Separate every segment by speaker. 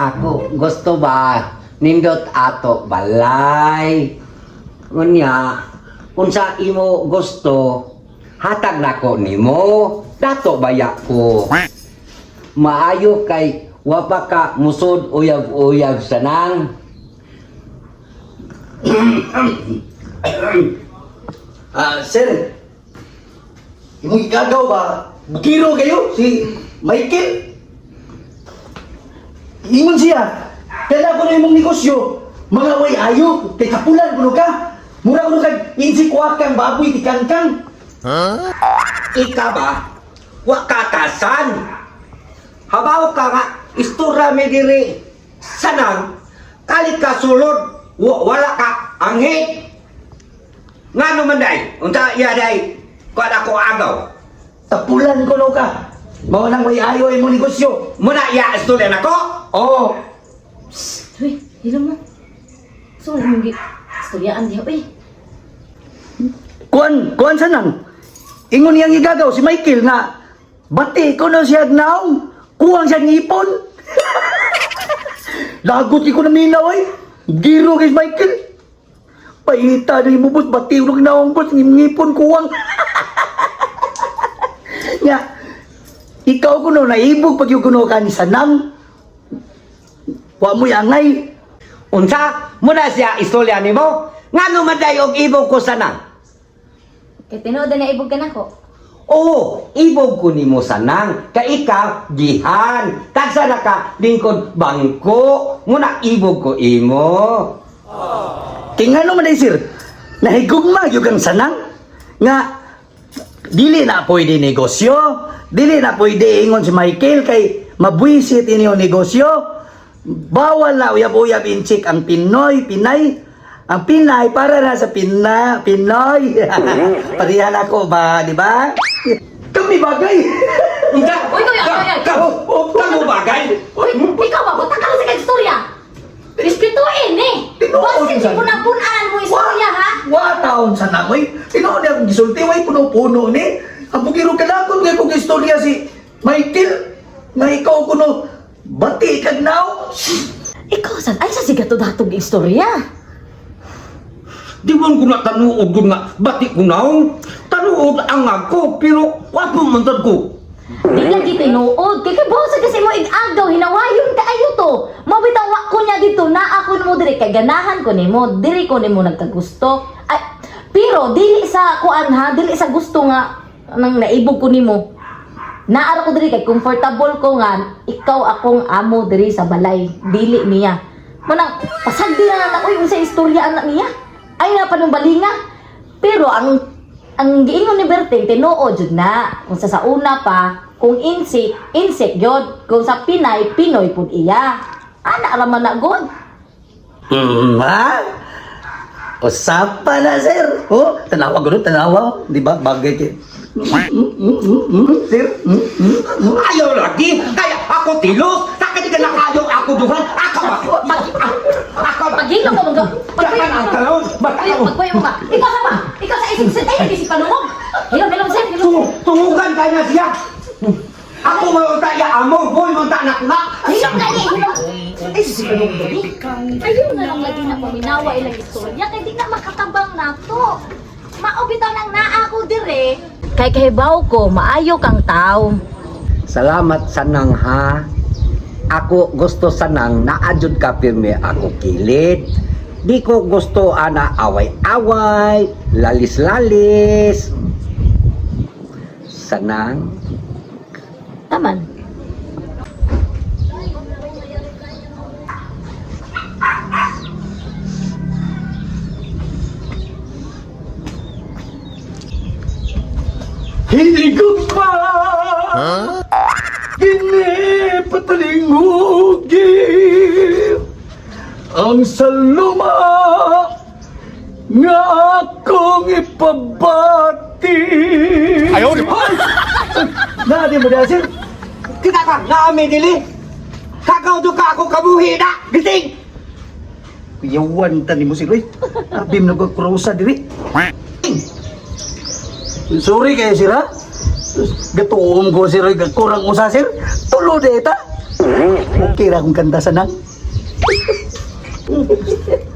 Speaker 1: Ako gusto ba nindot ato balay. Unya, unsa imo gusto, hatag nako nimo, dato baya ko. Maayo kay wa pa ka musod uyab-uyab sanang.
Speaker 2: Ah, sir. Imong igagaw ba? Bukiro kayo si Michael. Ingon siya. Kaya ko na imong negosyo. Mga way ayo, kay kapulan kuno ka. Mura kuno kag insikwa kang baboy ti kangkang.
Speaker 1: Ika ba? Wa katasan. Habaw ka nga, istura mi diri. Sanang, kalit ka sulod, wala ka anghit. Nga naman day, unta iya day, kuan ako agaw.
Speaker 2: Tapulan kuno ka. Mao nang way ayo imong negosyo.
Speaker 1: Muna iya istorya nako.
Speaker 2: Oo.
Speaker 3: Uy, hilom mo. So, wala mong istoryaan diha, uy.
Speaker 2: Kuan, kuan sanang. Ingon niyang igagaw si Michael nga bati ko na siya naong. Kuwang siya ngipon. Lagot ko na minaw ay. Giro kay Michael. Paita na imubot, bati ko na naong boss, ngipon kuwang. Nga, ikaw kuno naibog pag yung kuno ka ni Sanang. Wa mo'y angay.
Speaker 1: Unsa, muna siya istorya nimo. Nga naman day og ibog ko sanang.
Speaker 3: Kay tinuod na ibog ka nako.
Speaker 1: Oo, ibog ko nimo sanang, kay ikaw gihan. Tagsa na ka lingkod bangko, muna ibog ko imo.
Speaker 2: Tingnan mo man sir, nahigugma gyud kang sanang nga dili na pwede negosyo, dili na pwede ingon si Michael kay mabwisit ini yung negosyo. Bawal na uyab-uyab inchik ang Pinoy, Pinay. Ang Pinay para na sa Pina, Pinoy. Pareha na ako ba, di ba? Kami bagay.
Speaker 1: Unsa?
Speaker 3: Uy, uy, uy, uy.
Speaker 1: Ka mo bagay?
Speaker 3: Uy, ikaw ba? Buta ka lang sa kag istorya. Respetuin eh.
Speaker 2: Tinuod
Speaker 3: Basin
Speaker 2: sa-
Speaker 3: punang-punaan mo istorya, ha?
Speaker 2: Wa taon sa namoy. Tinuod niya akong gisulti, way puno-puno ni. Ang bugiro kalakon kay kong istorya si Michael. Nga ikaw kuno bati kag naw.
Speaker 3: Ikaw san ay sa sigato datog istorya.
Speaker 1: Di man ko na tanuod ko nga bati ko naong. Tanuod ang ako pero wa po man tad ko.
Speaker 3: Di lagi tinuod. Kay kay sa kasi mo igagaw hinawayon kaayo to. Mabitaw wa ko niya dito na ako nimo diri kay ganahan ko nimo, diri ko nimo nagkagusto. Ay, pero dili sa kuan ha, dili sa gusto nga nang naibog ko nimo. Naara ko diri kay comfortable ko nga ikaw akong amo diri sa balay, dili niya. Manang pasagdi na lang uy unsa istorya anak niya. Ay na panumbalinga. Pero ang giingon ni Berting tinuod jud na kung sa una pa kung insect insect gyud kung sa Pinay Pinoy pud iya. Ana ra man na god.
Speaker 2: Ha? Usapa na, sir. Oh, tanawa gano'n, tanawa. Di ba? Bagay kay... Sir?
Speaker 1: Ayaw lagi kaya ako tilos. Takit ka na kayo ako duhan. Ako ba? Ako ba?
Speaker 3: Paghilom mo mga
Speaker 1: Dapat ang talon.
Speaker 3: Ay, pagpuyo mo ba? Ikaw sa ba? Ikaw sa isip sa ay isip panungog. Hilom hilom sir, hilom.
Speaker 1: Tungugan kaya na siya. Ako maunta ya amo, boy munta na kuna.
Speaker 3: Hilom gani, hilom. Ay, si panungog gani. Ayun na lang lagi na paminawa ilang istorya kay di na makatabang nato. Mao bitaw nang naa ko dire. Kay kahibaw ko, maayo kang tao.
Speaker 1: Salamat sanang ha. Ako gusto sanang naadjud ka pirmi ako kilid. Di ko gusto ana away-away, lalis-lalis. Sanang
Speaker 3: Taman.
Speaker 2: Hiligugma! Kini patalingugi ang saluma nga akong ipabati. Ayaw, di ba? Na, di mo na, sir.
Speaker 1: Kita ka, naami dili. Kagaw do ka ako kabuhi na. Gising!
Speaker 2: Kuyawan ta ni mo sir, oy. Abim na ko krusa diri. Sorry kayo sir ha. Gatuom ko sir, oy. Kurang usa sir. Tulo de ta. Okay ra akong kanta sanang.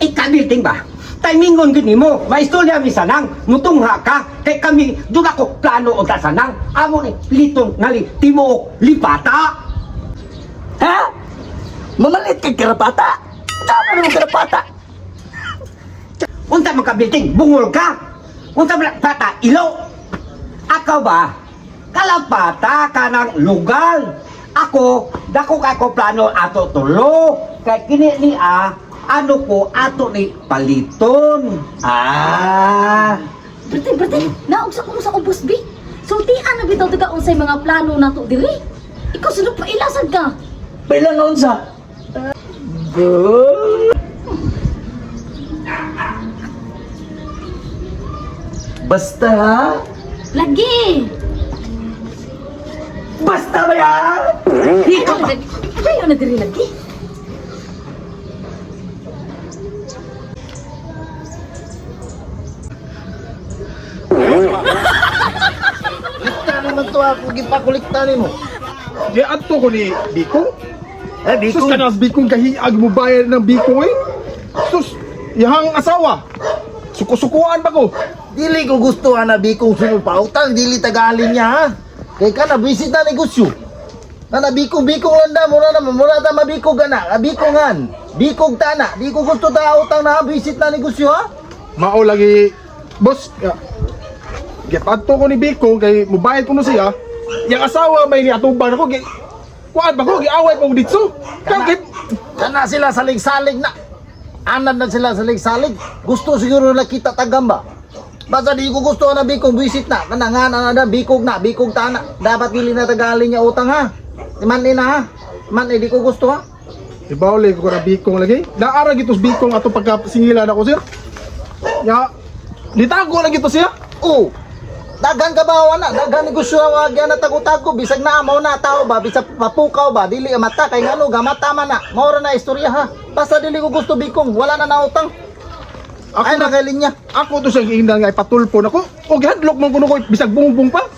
Speaker 1: Ikabilting ba? Timingon gid nimo, maistorya mi sanang, mutungha ka kay kami duna ko plano unta sanang. Amo ni litong ngali timuok lipata.
Speaker 2: Ha? Mamalit kag karapata. Tama naman karapata.
Speaker 1: Unta man kabilting, bungol ka. Unta man pata ilo. Akaw ba? Kalapata ka ng lugal. Ako, dako kay ko plano ato tulo. Kay kini ni a, ano ko ato ni paliton.
Speaker 2: Ah.
Speaker 3: Berting, berting, naugsa ko mo sa ubos, bi. Sultian na bitaw taga unsay mga plano nato diri. Ikaw sunod pa ilasad ka.
Speaker 2: Pila nga unsa? Basta ha?
Speaker 3: Lagi.
Speaker 2: Basta ba yan?
Speaker 1: Ikaw ba?
Speaker 3: Ayaw na diri lagi.
Speaker 4: Kolekta naman to ako, gipakolekta nimo.
Speaker 5: Di adto ko ni Bikong.
Speaker 2: Eh,
Speaker 5: Sus
Speaker 2: Biko.
Speaker 5: kanas Bikong kahiag mo bayad ng Bikong eh. Sus, yahang asawa. Suko-sukuan ba ko?
Speaker 4: Dili ko gusto ana bikong sunod pa utang, dili tagalin niya ha. Kay ka na visit na negosyo. Na na bikong bikong lang da mura na mura ta mabikog ana, abikongan. Bikog ta na, di ko gusto ta utang na visit na negosyo ha.
Speaker 5: Mao lagi, boss. Get adto ko ni Bikong kay mubayad ko no siya. Yang asawa may niatubang ako gi kuan ba ko giaway ko didto. Kang kay
Speaker 4: Kana sila salig-salig na. Anad na sila salig-salig. Gusto siguro na kita tagamba. Basta di ko gusto na bikong visit na. Kana nga na na bikog na, bikog ta na. Dapat dili na tagalin niya utang ha. Man na ha. Man eh, di ko gusto ha.
Speaker 5: Ibawli ko na Bikong lagi. Naara gitos Bikong ato pagka singilan ako sir. Ya, litago lagi to siya.
Speaker 4: Oh. Daghan ka ba na? Daghan negosyo ang wagyan na tago-tago bisag na mao na tao ba bisag papukaw ba dili mata kay ngano gamata man na. Mao ra na istorya ha. Basta dili ko gusto bikong wala na nautang.
Speaker 5: Ako
Speaker 4: Ay na kay linya.
Speaker 5: Ako to siyang giingnan nga ipatulpo nako. O gihadlok man kuno ko bisag bungbong pa.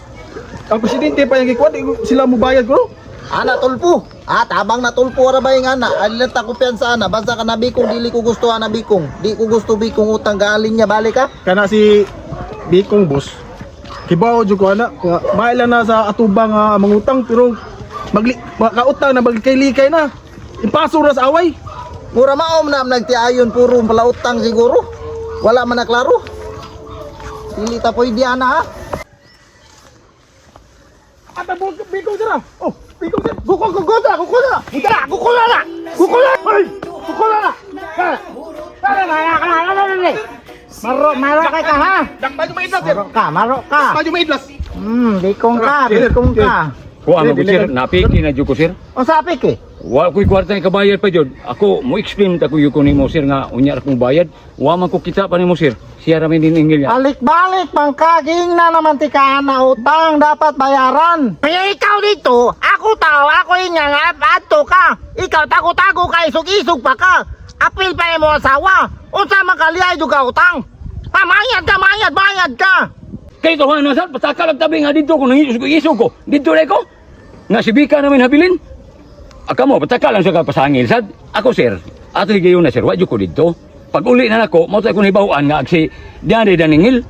Speaker 5: Ang presidente pa yung gikuan, di ko sila mo bayad ko.
Speaker 4: Ana tulpo. Ah, tabang na tulpo ra ba yung ana? Alin ta ko piyansa ana. Basta ka na bikong dili ko gusto ana bikong. Di ko gusto bikong utang galing niya balik ha.
Speaker 5: Kana si Bikong boss. Kibaw jud ko ana, nga maila na sa atubang nga mangutang pero magli makautang na magkay-likay na. Ipaso ra sa away.
Speaker 4: Mura maom na nagtiayon puro pala utang siguro. Wala man na klaro. Dili ta pwede ana ha.
Speaker 5: Ata mo Bikong sir. Ah. Oh, Bikong sir. Guko guko ta, guko ta. Guko guko na. Guko na. Ay, guko na.
Speaker 6: Maro, maro ka ka ha.
Speaker 5: Dakpan yung maidlas sir.
Speaker 6: Maro ka, maro ka.
Speaker 5: Dakpan yung maidlas.
Speaker 6: Bikong ka, bikong ka.
Speaker 7: Kuha mo ko sir, napiki na jud ko sir.
Speaker 6: Unsa apik eh?
Speaker 7: Wa ko'y kwarta nga kabayad pa jud. Ako mo explain ta ko ko nimo sir nga unya ra kong bayad. Wa man ko kita pa nimo sir. Siya ra may niningil niya.
Speaker 6: Balik-balik pangkaging na naman ti ka na utang dapat bayaran. Kaya ikaw dito, ako tao, ako inga nga, adto ka. Ikaw tago-tago ka, isog-isog pa ka. Apil pa mo asawa. Unsa man kaliyay ka utang? Pamayad ka, mayad, bayad ka.
Speaker 7: Kay to na sir, pataka lang tabi nga didto ko nang isog ko. Didto na ko. Nga si Bika namin habilin. Aka mo pataka lang sa kapasangil sad. Ako sir, ato higayon na sir, wa jud ko didto. Pag uli na nako, mao ko nahibawaan nga si Diane daningil.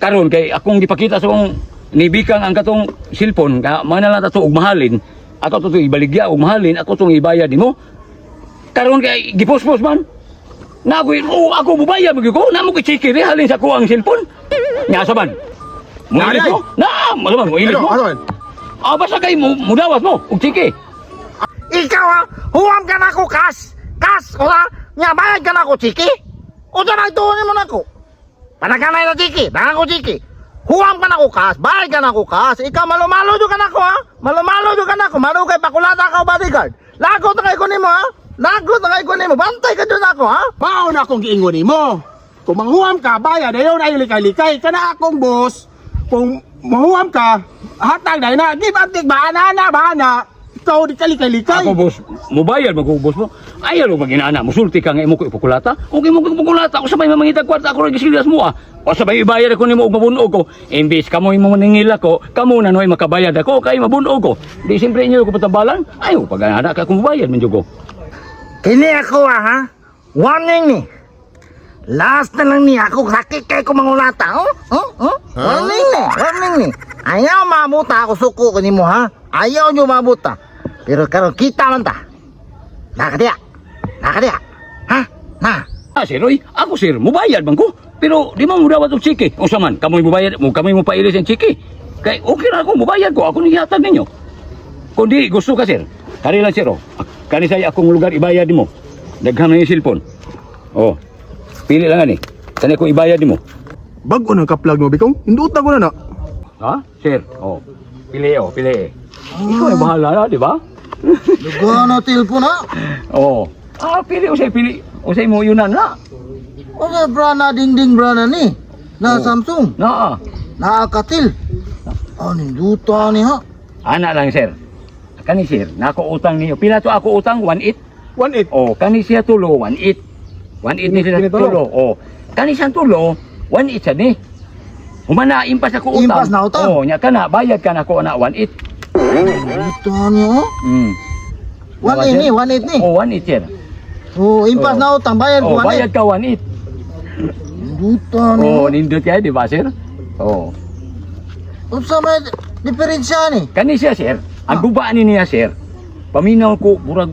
Speaker 7: Karon kay akong gipakita sa akong nibikang ang katong cellphone nga mana lang ta to og mahalin. Ako to ibaligya og mahalin, ako tong ibayad nimo. Karon kay gipospos man. Na ako, oh, ako mubayad magyud ko, na mo ko chiki ri halin sa kuang cellphone. Nya sa man. Mo ilis mo? Na, mo man mo ilis
Speaker 5: Ano,
Speaker 7: mo.
Speaker 5: ano?
Speaker 7: Ah, basta kay mo mudawas mo og chiki.
Speaker 6: Ikaw ha, huwam ka na ako, kas! Kas, wala? Nga, bayad ka na ako, chiki? O sa nagtuon mo na ako? Panaganay na chiki, dangan ko chiki. Huwam ka na ako, kas, bayad ka na ako, kas. Ikaw, malumalo do ka na ako, ha? Malumalo do ka na ako, malugay, pakulata ka, bodyguard. Lagot na kay kunin mo, ha? Lagot na kay kunin mo, bantay ka dyan ako, ha?
Speaker 5: Mao na akong giingon nimo. Kung manghuam ka, bayad dayon ay likay-likay. Kana akong boss, kung mahuam ka, hatag dahil na, give and take, ba na na, ba na. Ikaw di kalikay-likay.
Speaker 7: Ako boss, mubayad man ko boss mo. Ayaw mo pag-inaana, musulti ka nga imo ko ipukulata. Kung imo ko ipukulata, ako sabay mamangita kwarta ako rin gisilas mo ah. O sabay ibayad ako nimo og mabunog ko. Imbis kamo imo maningil ako, kamo na noy makabayad ako kay mabunog ko. Di siyempre inyo ko patambalan. Ayaw pag-inaana ka kung mubayad man jud ko.
Speaker 6: Kini ako ah, ha? Warning ni. Last na lang ni ako, sakit kay ko mangulata, oh? Oh? Oh? Warning ni, warning ni. Ayaw mamuta ako suko ko nimo ha. Ayaw nyo mamuta. Pero karon kita man ta. Nakadiya. Nakadiya. Ha? Na.
Speaker 7: Ah, sir, oy, ako sir, mubayad man ko. Pero di man mo dawat og chiki. Unsa man, kamoy mubayad, mo kamoy mo pailis ang chiki. Kay okay ra ako, mubayad ko, ako ni gihatag ninyo. Kung di gusto ka sir, kani lang sir oh. Kani say akong lugar ibayad nimo. Daghan na yung cellphone. Oh. Pili lang ani. Kani ko ibayad nimo.
Speaker 5: Bag-o nang kaplag mo Bikong. Induot na ko na na.
Speaker 7: Ha? Sir, oh. Pili oh, pili. Ikaw ay bahala na, di ba?
Speaker 4: Lugar na telepon ha.
Speaker 7: Oh. Ah, pili usay pili. Usay mo yunan na.
Speaker 4: Ano brana dingding brana ni? Na
Speaker 7: Oh.
Speaker 4: Samsung,
Speaker 7: Naa.
Speaker 4: na Alcatel. Ano duta ni ha?
Speaker 7: Ana lang sir. Kani sir, nako utang niyo. Pila to ako utang? 1.8.
Speaker 5: 1.8.
Speaker 7: Oh, kani siya tulo 1.8. 1.8 ni siya
Speaker 5: Kini tulo.
Speaker 7: tulo. Oh. Kani siya tulo 1.8 sad ni. Humana impas ako utang.
Speaker 4: Impas na utang?
Speaker 7: Oh, nya kana bayad ka nako na 1.8.
Speaker 4: Duta ni oh. 1.8 ni, 1.8 ni.
Speaker 7: Oh, 1.8 sir.
Speaker 4: Oh, impas
Speaker 7: Oh.
Speaker 4: na utang bayad
Speaker 7: Oh,
Speaker 4: ko
Speaker 7: bayad
Speaker 4: 1.8.
Speaker 7: ka 1.8.
Speaker 4: Duta ni.
Speaker 7: Oh, nindot kay di ba sir? Oh.
Speaker 4: Unsa may diferensya ni?
Speaker 7: Kani siya sir, ang guba ni niya sir. Paminaw ko murag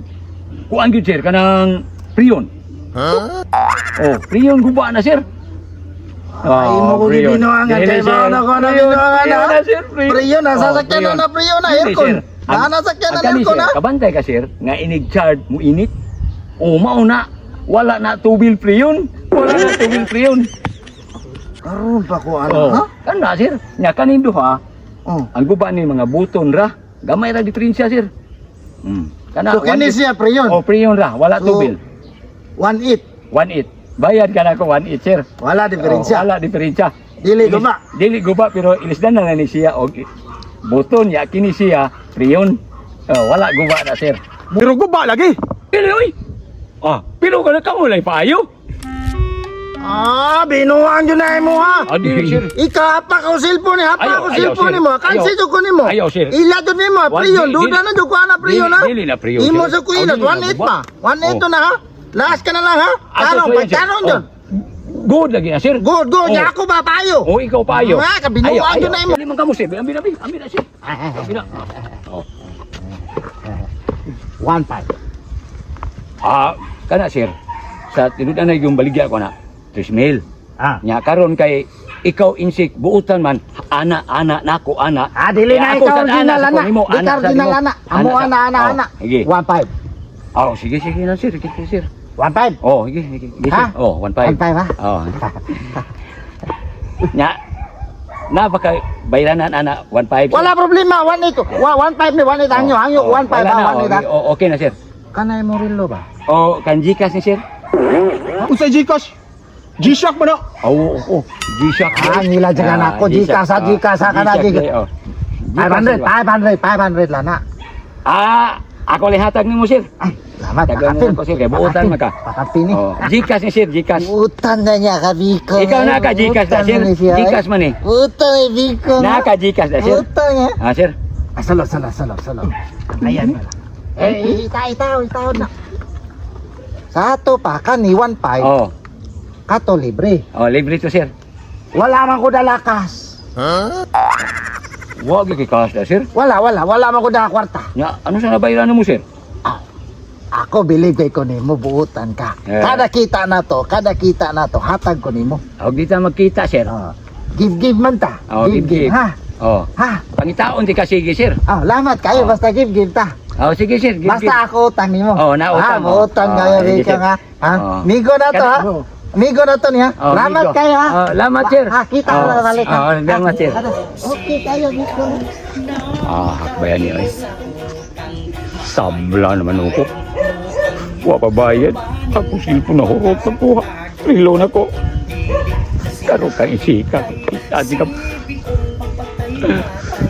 Speaker 7: kuan gyud sir kanang prion. Huh? Oh, prion guba na sir.
Speaker 4: Ay mo ko
Speaker 7: prion.
Speaker 4: gibinuangan
Speaker 7: Dili,
Speaker 4: kay
Speaker 7: sir.
Speaker 4: mao na ko na
Speaker 7: Prion,
Speaker 4: binuangan
Speaker 7: prion
Speaker 4: na.
Speaker 7: na, sir, prion.
Speaker 4: Prion na
Speaker 7: Oh,
Speaker 4: sasakyan na
Speaker 7: prion.
Speaker 4: na prion na
Speaker 7: Dili,
Speaker 4: aircon.
Speaker 7: sir.
Speaker 4: Na nasakyan
Speaker 7: Ang
Speaker 4: na
Speaker 7: kani,
Speaker 4: aircon
Speaker 7: sir,
Speaker 4: ha.
Speaker 7: Kabantay ka sir, nga inig-charge mo init. O mao na, wala na tubil prion. Wala na tubil prion.
Speaker 4: Karon pa ko ano
Speaker 7: Oh,
Speaker 4: ha?
Speaker 7: kana sir. Nya kaning duha,
Speaker 4: Oh.
Speaker 7: ang guba ni mga buton ra. Gamay ra diferensya sir. Kana
Speaker 4: So kini siya prion.
Speaker 7: Oh, prion ra, wala
Speaker 4: So,
Speaker 7: tubil.
Speaker 4: 1.8.
Speaker 7: 1.8. Bayad ka na ko 1.8 sir.
Speaker 4: Wala diferensya.
Speaker 7: Oh, wala diferensya.
Speaker 4: Dili guba.
Speaker 7: Dili guba pero ilisdan na lang ni siya og buton ya kini siya prion. Oh, wala guba na sir.
Speaker 5: Pero guba lagi.
Speaker 7: Pili oy. Ah, pero kana kamo lay paayo.
Speaker 6: Ah, binuang yun na imo ha.
Speaker 7: Ah, dili sir.
Speaker 6: Ika pa ko cellphone ni, hapa
Speaker 7: Ayaw,
Speaker 6: ko
Speaker 7: ayaw,
Speaker 6: cellphone
Speaker 7: sir.
Speaker 6: nimo. Kansi
Speaker 7: Ayaw.
Speaker 6: jud ko nimo.
Speaker 7: Ayaw, sir.
Speaker 6: Ila jud nimo,
Speaker 7: Wan-
Speaker 6: priyon,
Speaker 7: di-
Speaker 6: duda
Speaker 7: dili-
Speaker 6: na jud ko ana priyon
Speaker 7: dili-
Speaker 6: ha.
Speaker 7: dili na priyon,
Speaker 6: Imo
Speaker 7: sir.
Speaker 6: sa ko
Speaker 7: Oh,
Speaker 6: ila,
Speaker 7: dili na
Speaker 6: 1.8
Speaker 7: guba.
Speaker 6: pa. 1.8
Speaker 7: Oh.
Speaker 6: na ha. Last ka na lang ha.
Speaker 7: Ah,
Speaker 6: Karon,
Speaker 7: so, sir.
Speaker 6: pagkaron
Speaker 7: Oh.
Speaker 6: jud.
Speaker 7: Good lagi na sir.
Speaker 6: Good, good.
Speaker 7: Oh.
Speaker 6: Ya ako ba payo?
Speaker 7: Oh, ikaw paayo.
Speaker 6: Ah, kabinuan jud na imo.
Speaker 7: Dili man kamo sir. Ambi na bi, ambi na sir. Ambi na. Oh.
Speaker 4: 1.5.
Speaker 7: Ah, kana sir. Sa tinud na yung baligya ko na. 3 mil.
Speaker 4: Ah.
Speaker 7: Nya karon kay ikaw insik buutan man ana ana nako ana.
Speaker 6: Ah, dili
Speaker 7: Kaya
Speaker 6: na
Speaker 7: ako
Speaker 6: ikaw
Speaker 7: sa
Speaker 6: original
Speaker 7: ana, sa
Speaker 6: ana.
Speaker 7: nimo,
Speaker 6: Di ka
Speaker 7: sa
Speaker 4: original
Speaker 7: nimo.
Speaker 4: ana. Amo
Speaker 7: sa-
Speaker 4: ana ana
Speaker 7: Oh,
Speaker 4: ana.
Speaker 7: Sige.
Speaker 4: 1.5.
Speaker 7: Oh, sige sige lang sir, sige sige, sir.
Speaker 4: 1.5.
Speaker 7: Oh, sige sige. Sige,
Speaker 4: Ha?
Speaker 7: sir. Oh, 1.5.
Speaker 4: 1.5 ha?
Speaker 7: Oh. Nya na baka bayranan ana 1.5.
Speaker 6: Wala problema, 1.8. 1.5 ni 1.8 hangyo, hangyo
Speaker 7: Oh,
Speaker 6: 1.5
Speaker 7: wala
Speaker 6: ha,
Speaker 7: na,
Speaker 6: 1.8 ha.
Speaker 7: oh, okay na sir.
Speaker 4: Kanay mo relo ba?
Speaker 7: Oh, kan Gcash ni sir.
Speaker 5: Unsay Gcash? G-Shock ba na?
Speaker 7: Oh, oh, oh. G-Shock.
Speaker 4: Ah, ngila dyan
Speaker 7: Ah,
Speaker 4: ako. Gcash ha, Gcash ha, kana
Speaker 7: G-Shock,
Speaker 4: Gcash.
Speaker 7: oh.
Speaker 4: 500, 500, 500 lang na.
Speaker 7: Ah, ako lang hatag nimo sir.
Speaker 4: Ay, salamat.
Speaker 7: Tagal
Speaker 4: Pakapin.
Speaker 7: na ako, sir, kay buutan man ka.
Speaker 4: Pakapin ni.
Speaker 7: Oh, Gcash ni sir, Gcash.
Speaker 4: Buutan na niya ka, Biko.
Speaker 7: Ikaw na ka Gcash na sir.
Speaker 4: Buutan ni siya, eh.
Speaker 7: Gcash man eh.
Speaker 4: Buutan ni Biko.
Speaker 7: Na ka Gcash na sir.
Speaker 4: Buutan niya.
Speaker 7: Ah, sir.
Speaker 4: Ay, salo, salo, salo, salo. Ayan pala. Eh, ita, itaw, itaw na. Sa ato pa, kani 1.5,
Speaker 7: Oh,
Speaker 4: kato libre.
Speaker 7: oh, libre to sir.
Speaker 4: Wala man ko dalakas.
Speaker 7: Wag kay cash na sir.
Speaker 4: Wala, wala, wala man ko dala kwarta.
Speaker 7: Nya, ano sa nabayaran mo sir?
Speaker 4: Ako believe kay ko nimo buutan ka.
Speaker 7: Eh.
Speaker 4: Kada kita na to, kada kita na to, hatag ko nimo.
Speaker 7: Og di ta magkita sir.
Speaker 4: Oh. Give give man ta.
Speaker 7: Oh, give, give.
Speaker 4: Ha?
Speaker 7: Oh.
Speaker 4: Ha?
Speaker 7: Pangitaon di ka sige sir.
Speaker 4: Oh, lamat kayo
Speaker 7: Oh.
Speaker 4: basta give give ta.
Speaker 7: Oh, sige sir, give,
Speaker 4: Basta
Speaker 7: give.
Speaker 4: ako utang nimo.
Speaker 7: Oh, nautang
Speaker 4: Ah,
Speaker 7: mo.
Speaker 4: utang
Speaker 7: Oh,
Speaker 4: kayo
Speaker 7: sige,
Speaker 4: Biko
Speaker 7: sir.
Speaker 4: nga. Ha?
Speaker 7: Oh.
Speaker 4: Migo na to ha. Migo na to niya.
Speaker 7: Oh,
Speaker 4: Lamat
Speaker 7: migo.
Speaker 4: kayo ha.
Speaker 7: Oh, lamat, sir.
Speaker 4: Ha, kita
Speaker 7: Oh,
Speaker 4: na balik. ha.
Speaker 7: oh, lamat, sir.
Speaker 4: Ha, Okay kayo Biko.
Speaker 7: Ah, hakbayan niya eh. Sabla naman ako. Wa pa bayad. Ako silpo na hurot na kuha. Rilo na ko. Karo kang isika. Adi ka.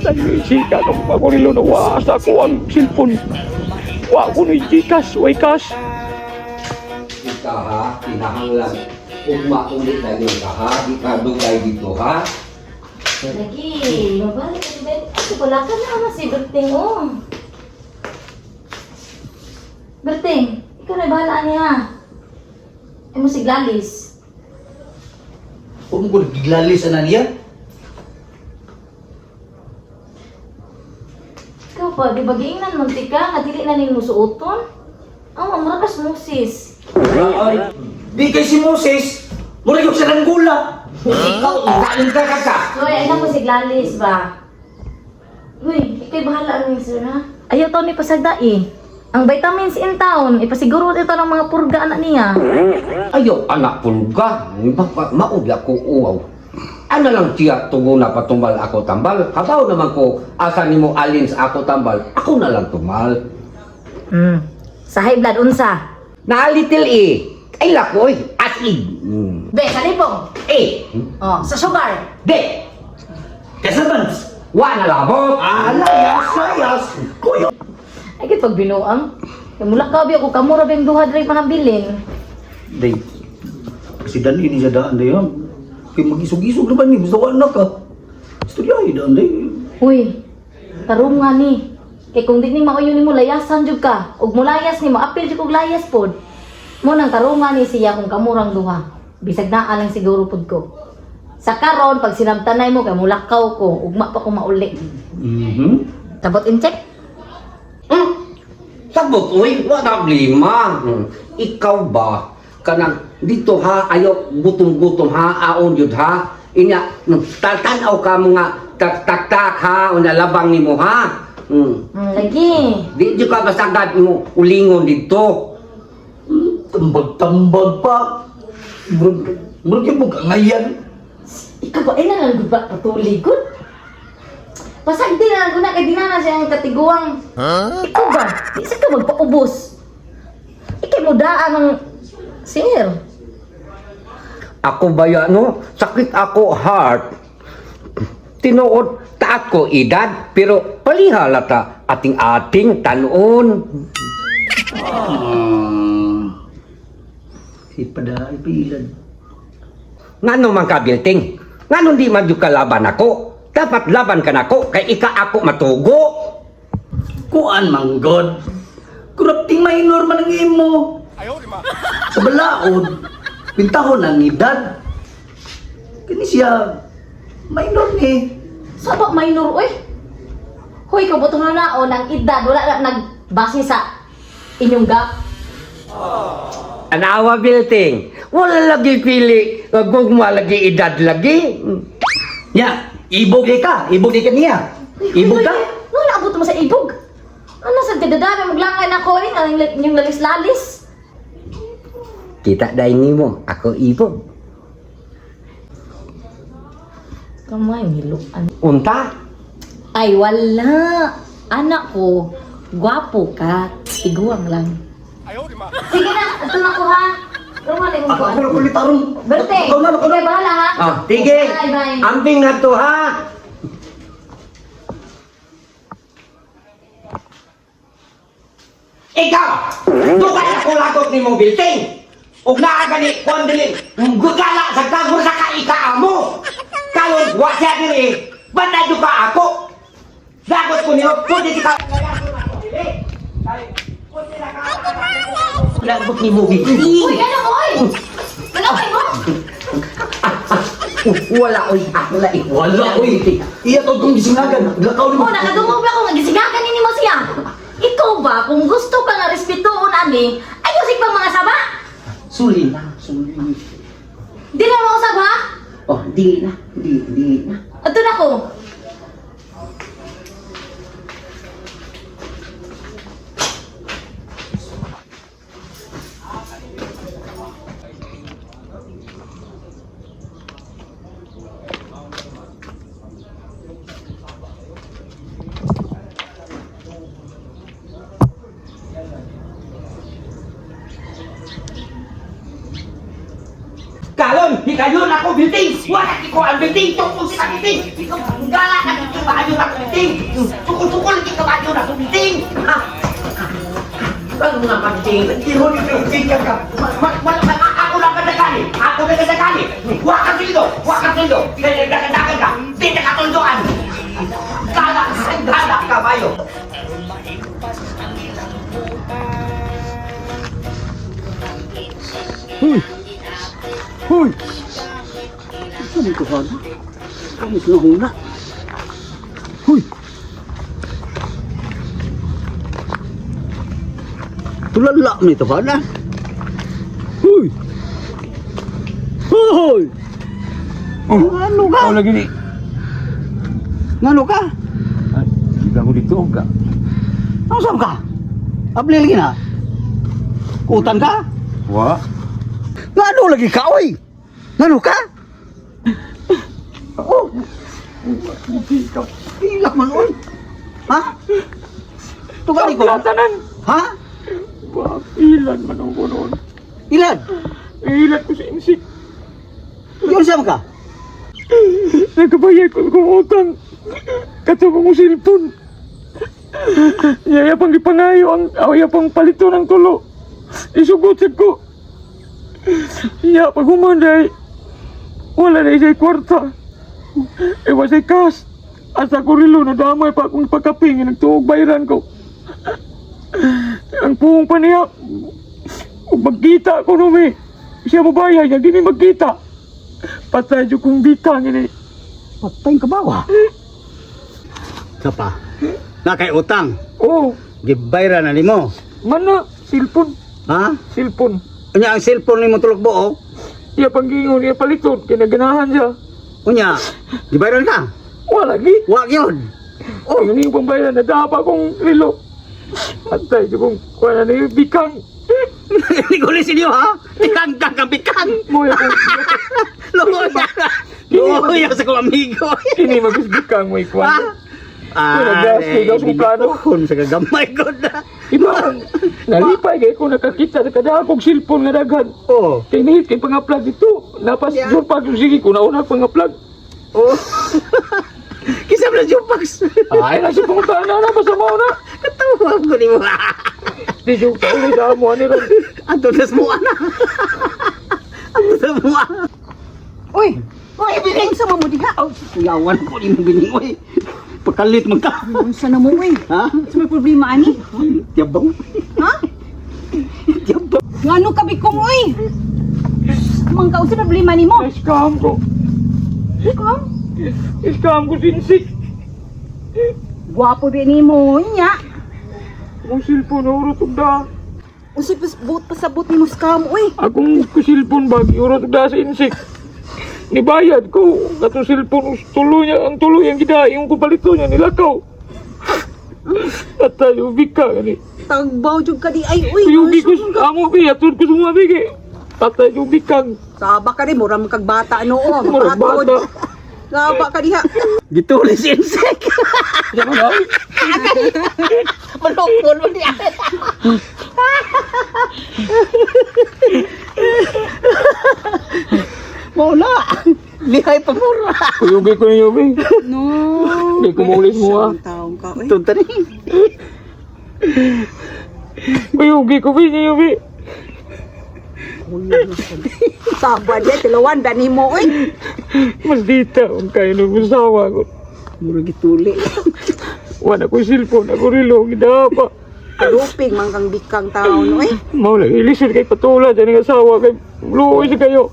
Speaker 7: Patay sika kung ako nilo na wa sa ko ang cellphone. Wa ko ni Gcash, way cash.
Speaker 1: Ika ha, kinahanglan. Ugma ulit na yun ka ha, di ka dugay dito ha.
Speaker 3: Lagi, mabalik ka ba? Ay, wala ka na ama si Berting, oh. Berting, ikaw na bahala niya. Ay mo si Glalis.
Speaker 2: Huwag mo ko giglalis ana niya.
Speaker 3: Ikaw pa, di ba giingnan man tika nga dili na nimo suoton? Ang mura kas musis.
Speaker 2: Ay, di kay si Moses. Mura yung saranggula.
Speaker 1: Ikaw, kain ka ka ka.
Speaker 3: Hoy, ay mo si Glalis ba? Uy, ikay bahala ni sir ha. Ayaw taon ni pasagda eh. Ang vitamins in town, ipasiguro ito ng mga purga anak niya.
Speaker 1: Ayaw, anak pulga. Maudla ko uwaw. Ano lang siya tungo na patumbal ako tambal. Habaw naman ko, asa nimo alin sa ako tambal. Ako na lang tumal.
Speaker 3: Sa high blood unsa?
Speaker 1: Na little eh. Ay lako oy, as in.
Speaker 3: Be, sa lipong.
Speaker 1: Eh,
Speaker 3: Oh, sa sugar.
Speaker 1: de,
Speaker 2: Kasabans.
Speaker 1: wa na labot.
Speaker 2: Ala, yas, yas. Kuyo.
Speaker 3: Ay kay pag binuang. Kay mula ka ako kamura bang duha diri panabilin.
Speaker 2: Day, kasi dali ni siya daan day. ha? Kay mag-isog-isog naman ni, basta anak ka. Istoryahe daan day.
Speaker 3: Uy, tarong nga ni. Kay kung di ni mauyo nimo layasan jud ka. Ug mulayas nimo apil jud kog layas pod. Mo nang tarungan ni siya kung kamurang duha. Bisag naa lang siguro pod ko. Sa karon pag sinabtanay mo kay mulakaw ko, ugma pa ko mauli. Tabot in check.
Speaker 1: Sabot oy, wa na problema. Ikaw ba kanang dito ha ayo gutom-gutom ha aon jud ha. Inya tatan-aw ka mga tak-tak ha una labang nimo ha.
Speaker 3: Lagi.
Speaker 1: Di jud ka masagad mo ulingon dito.
Speaker 2: Tambag-tambag pa. Murag, murag yung ngayan.
Speaker 3: Ikaw ba ay lang gud ba patuli gud? Pasag di na lang gud na kay di na na siya ang katiguang. Ikaw ba? Di sa ka magpaubos. Ikay mo daan ang sir.
Speaker 1: Ako ba ya no? Sakit ako heart. Tinuod taat ko edad pero palihala ta ating-ating tanuon.
Speaker 2: Si pada ipilad.
Speaker 1: Ngano man ka bilting? Ngano di man jud ka laban ako? Dapat laban ka nako kay ika ako matugo.
Speaker 2: Kuan man god. Kurapting minor man ang imo. Sa balaod, pintahon ang edad. Kini siya minor ni.
Speaker 3: Sa ba minor oy? Hoy, kabutong na naon ang edad wala na nagbase sa inyong gap.
Speaker 1: Anawa bilting. Wala lagi pili. Gugma lagi edad lagi.
Speaker 2: Ya, ibog di ka, ibog di ka niya. Ibog ka?
Speaker 3: No, naabot mo sa ibog. Ano sa kadadami maglangay na ko eh, ang inyong lalis-lalis.
Speaker 1: Kita dai nimo, ako ibog.
Speaker 3: Kamay, niluan.
Speaker 1: Unta?
Speaker 3: Ay, wala. Anak ko, gwapo ka. Iguang lang. Sige na, ito na ko ha. Rumal yung
Speaker 2: Ako
Speaker 3: kuan.
Speaker 2: ako kulit tarong.
Speaker 3: Berte,
Speaker 2: Ikaw na, ikaw na.
Speaker 3: ikaw bahala ha.
Speaker 1: Ah, sige.
Speaker 3: Bye, bye.
Speaker 1: Amping na to ha. Ikaw! Dugay ako lagot ni mo bilting! Ug naa gani kuan dili, gugala sa kagor sa ka ikaamo. Karon wa siya diri, banda jud ka ako. Lagot ko niyo, pwede di ka. Lagot ni mo bilting.
Speaker 3: Uy, ano oy? Ano kay mo?
Speaker 1: Wala oy, ako la eh.
Speaker 2: Wala oy. Iya to kong gisingagan. Lakaw ni
Speaker 3: Oh, nakadungog ba ako nga gisigakan ni mo siya? Ikaw ba, kung gusto ka nga respetuon ani, ayosik pang mga saba?
Speaker 1: Suli na, suli.
Speaker 3: Di na mo usab ha?
Speaker 1: Oh, dili na, dili, dili na.
Speaker 3: Ato na ko.
Speaker 1: Karon, Hikayon ako building. Wala ko ang building. Tukol sa building. Ikaw gala ka dito maayo na building. Tukol-tukol di ka maayo na building. Ha? Ano nga building? Ihon ni building ka. Ako lang kadagani. Ako na kadagani. Wa ka tundo. Wa ka tundo. Kaya ka. Di ka katunduan. Gala, gala ka mayo.
Speaker 2: Huy! Huy! Saan ito ka? Kamis na huna. Huy! Tulala mo ito ka na. Huy! Huy!
Speaker 7: Oh,
Speaker 2: Ano ka?
Speaker 7: oh lagi ni.
Speaker 2: Ngano ka?
Speaker 7: Ay, di ko dito ka.
Speaker 2: Ano saan ka? Abli lagi na? Kutan ka?
Speaker 7: Wa.
Speaker 2: Ngano lagi ka, oy? Ngano ka? Oh. Pilak man, oy. Ha? Tugali ko.
Speaker 7: Tanan.
Speaker 2: Ha?
Speaker 7: Wa, ilan man ako noon.
Speaker 2: Ilan?
Speaker 7: Ilan ko sa insik.
Speaker 2: Yun saan ka?
Speaker 7: Nagkabayad ko kong utang. Katong kong cellphone. Yaya pang gipangayo ang iya pang palito ng tulo. Isugot sad ko. Ya pag humanday, wala na isa'y kwarta. Iwa sa'y cash. Asa ko rilo na damay pa akong pagkaping nagtuog bayran ko. Ang puong pa niya, ug magkita ko numi. Siya mabayad niya, di mi magkita. Patay jud kong bitang ini.
Speaker 2: Patay ka ba, wa? Sapa? Na kay utang.
Speaker 7: Oh,
Speaker 2: Gibayra na nimo.
Speaker 7: mana cellphone,
Speaker 2: Ha?
Speaker 7: cellphone.
Speaker 2: Unya ang cellphone nimo tulog buok.
Speaker 7: Iya panggingon, iya paliton, kinaganahan siya.
Speaker 2: Unya, gibayran ka.
Speaker 7: Wala lagi.
Speaker 2: Wa gyud.
Speaker 7: Oh, yung iyong pambayan, nadapa kong rilo. Patay jud kong kuha na ni bikang.
Speaker 2: Nigulis inyo ha? Bikang kang kang bikang.
Speaker 7: Mo ya kong
Speaker 2: Lumoy. Lumoy sa kong amigo.
Speaker 7: kini magis bikang mo ikuan.
Speaker 2: Ah,
Speaker 7: Wala, gasto daw kung plano.
Speaker 2: Sa kagamay ko na.
Speaker 7: Iba, nalipay kay ko nakakita sa kada akong cellphone nga daghan.
Speaker 2: Oh.
Speaker 7: Kay nihit kay pang-upload dito. Napas yeah. Jurpag sige ko nauna pang-upload.
Speaker 2: Oh. Kisa mo na Jupax.
Speaker 7: Ay, nasi panguntahan na na basta mo na.
Speaker 2: Katawa ko ni mo.
Speaker 7: Di jud ka uli sa amo ani ron.
Speaker 2: Anto nas mo ana. Anto nas mo ana.
Speaker 8: Uy! Uy, biling sa mo diha.
Speaker 2: Aw, kuyawan ko ni mo bining oy. Pakalit man ka.
Speaker 8: Unsa na mo uy?
Speaker 2: Ha?
Speaker 8: Sa may problema ani?
Speaker 2: Yabang.
Speaker 8: Ha?
Speaker 2: Yabang.
Speaker 8: Ngano ka bikong uy? Mang ka unsa problema nimo?
Speaker 7: Na-scam ko.
Speaker 8: Ikaw?
Speaker 7: Scam ko sinsik.
Speaker 8: Gwapo di nimo nya.
Speaker 7: Akong cellphone urot og da.
Speaker 8: Unsa pas buot pasabot nimo scam uy?
Speaker 7: Akong ko cellphone bag urot og da sa insik. Nibayad ko katong cellphone tulo niya ang tulo yang gida yung ko palito niya nilakaw. Atay ubi ka gani.
Speaker 8: Tagbaw jud ka di ay uy.
Speaker 7: Uyubi ko amo bi atud ko sumua bi kay. Patay ubi kang.
Speaker 8: Saba ka di mura man kag bata noo.
Speaker 7: Murag bata.
Speaker 8: Saba ka diha.
Speaker 2: Gitulis insect.
Speaker 7: Jangan ay.
Speaker 2: Malukon mo niya. Mauna. Lihay pa mura.
Speaker 7: Uyubi ko ninyo bi.
Speaker 8: No.
Speaker 7: Di ko maulit mo ah.
Speaker 8: Taong ka uy.
Speaker 2: Tunta ni.
Speaker 7: Uyubi ko bi ninyo bi.
Speaker 8: Saba di tilawan ba nimo uy?
Speaker 7: Mas dita ang kayo ng usawa ko.
Speaker 2: Mura gituli.
Speaker 7: Wala ko cellphone, ako rilo, gida pa.
Speaker 8: Luping man kang bikang taon uy.
Speaker 7: Mao lagi ilisod kay patula dyan ang asawa kay luoy sa kayo.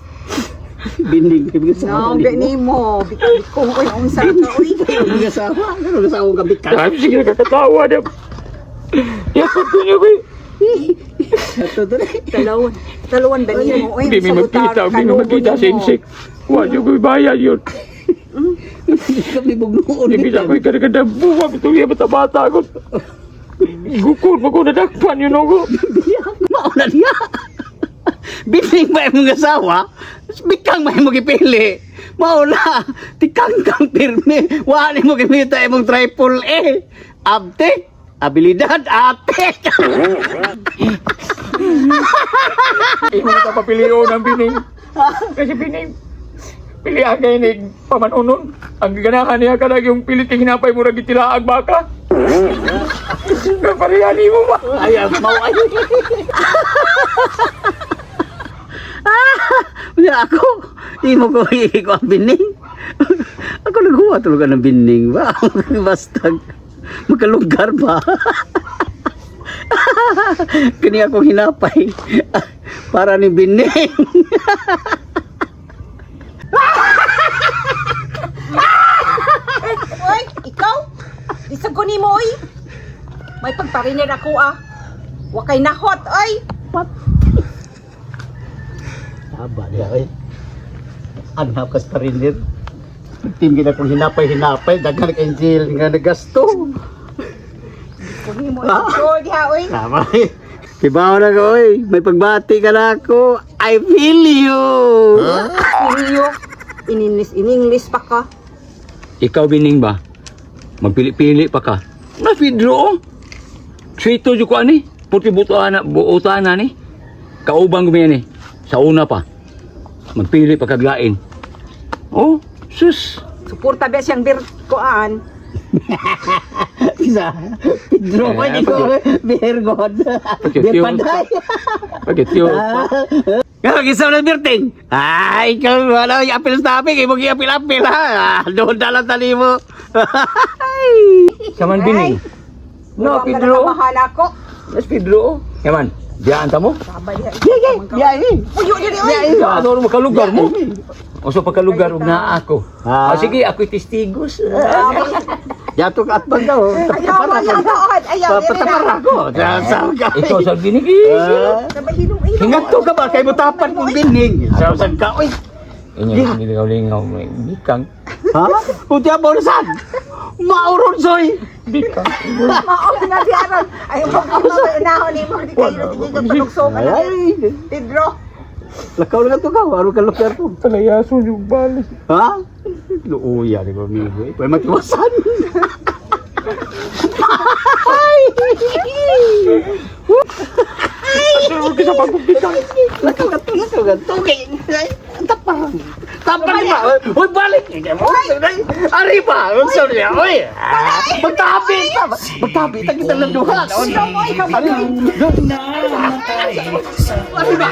Speaker 2: Binding kay bigas
Speaker 8: No, di nimo. Bikong uy unsa ka uy?
Speaker 2: Bigas asawa. Ano asawa ka bikas?
Speaker 7: Sabi sige nakakatawa niya. Yapot ko niyo bi.
Speaker 2: Ato to ni.
Speaker 8: Talawan. Talawan ba nimo uy?
Speaker 7: Hindi mi magkita, hindi mi magkita sa insik. Wa niyo ko ibayad yun.
Speaker 2: Kami bugnoon.
Speaker 7: Hindi bisa ko ikadagada buwag ito iya bata-bata ko. Gukod mo ko nadakpan yun ako.
Speaker 2: Mauna niya. Binding ba imong asawa? Bikang may mo gipili. Mauna, tikang kang pirmi. Wa ni mo gimita imong triple A. Abtik, abilidad, apik.
Speaker 7: Imo na papilion ang bining. Kasi pining pili ang kay ni pamanunon. Ang ganahan niya kanag yung pilit kay hinapay murag gitilaag baka. Kaparehani mo ba?
Speaker 2: Ay, mau ay. Ah, ako, imo ko ko ang bining. Ako naghuwa tulog ng bining ba? Basta makalunggar ba? Kini akong hinapay para ni bining.
Speaker 8: Oy, ikaw? Isag ko nimo oy. May pagpariner ako ah. Wa kay nahot oy.
Speaker 2: Taba niya oy. Anap kas parinir. Team kita kong hinapay-hinapay, daghan kay jail nga nagasto.
Speaker 8: Ko nimo sure diha oy.
Speaker 2: Tama. Kibaw na ko, oy. May pagbati ka na ako. I feel you.
Speaker 8: Iriyo. In English, in English pa ka.
Speaker 7: Ikaw bining ba? Magpili-pili pa ka. Na Pedro oh. Sito jud ko ani. Puti butuan na buutan na ni. Kaubang gumiyan ni. Sa una pa. Magpili pa kaglain. Oh, sus.
Speaker 8: Suporta ba siyang bir koan.
Speaker 2: Isa. Pedro ko, hindi ko. Beer God. Beer panday.
Speaker 7: Pagkatyo.
Speaker 2: Nga, isa na birting. Ay, ikaw, wala, yung apil sa topic. Ibog yung apil-apil, ha? Ah, doon na lang tali mo.
Speaker 7: Saman bining. No,
Speaker 8: Mukhang
Speaker 7: Pedro.
Speaker 8: Mahala ko.
Speaker 7: Mas Pedro. oh. Yaman, diyan ta mo.
Speaker 8: Taba diha.
Speaker 2: Yeah, eh.
Speaker 8: Puyo diri oy.
Speaker 7: Ya, ano makalugar mo? O so pagkalugar og naa ako.
Speaker 2: Ah.
Speaker 7: Ah, sige, ako'y testigos.
Speaker 2: Yato ka at bang daw.
Speaker 8: Ayaw mo ayaw taon. Ayaw diri na.
Speaker 2: Patapara ko. Sa ka.
Speaker 7: Ikaw sa bining.
Speaker 8: Sabay hilong hilong.
Speaker 2: Hingato ka ba? Kay mutapan kong bining. Sa saan ka, oy.
Speaker 7: Inyo, hindi ka lingaw. Bikang.
Speaker 2: Ha? Uti ang bolusan. Mauron soy.
Speaker 7: Bikang.
Speaker 8: Mao na di aron. Ayaw mo ko unahon nimo di kayo sige kag panugso ka na.
Speaker 2: Ay,
Speaker 8: Pedro.
Speaker 2: lakaw na to ka. Waro ka lugar ko.
Speaker 7: Palayaso yung bali.
Speaker 2: Ha? Luuya ni ko amigo. eh. Pwede matiwasan. Ay!
Speaker 7: Ano ka sa pagbibigay?
Speaker 2: Lakaw ka to, lakaw ka to. Okay. Tapar. Tapar ba? Uy, balik. Ari ba? Sorry. Uy. Magtabi. Magtabi. Tagita lang duha. Ari ba?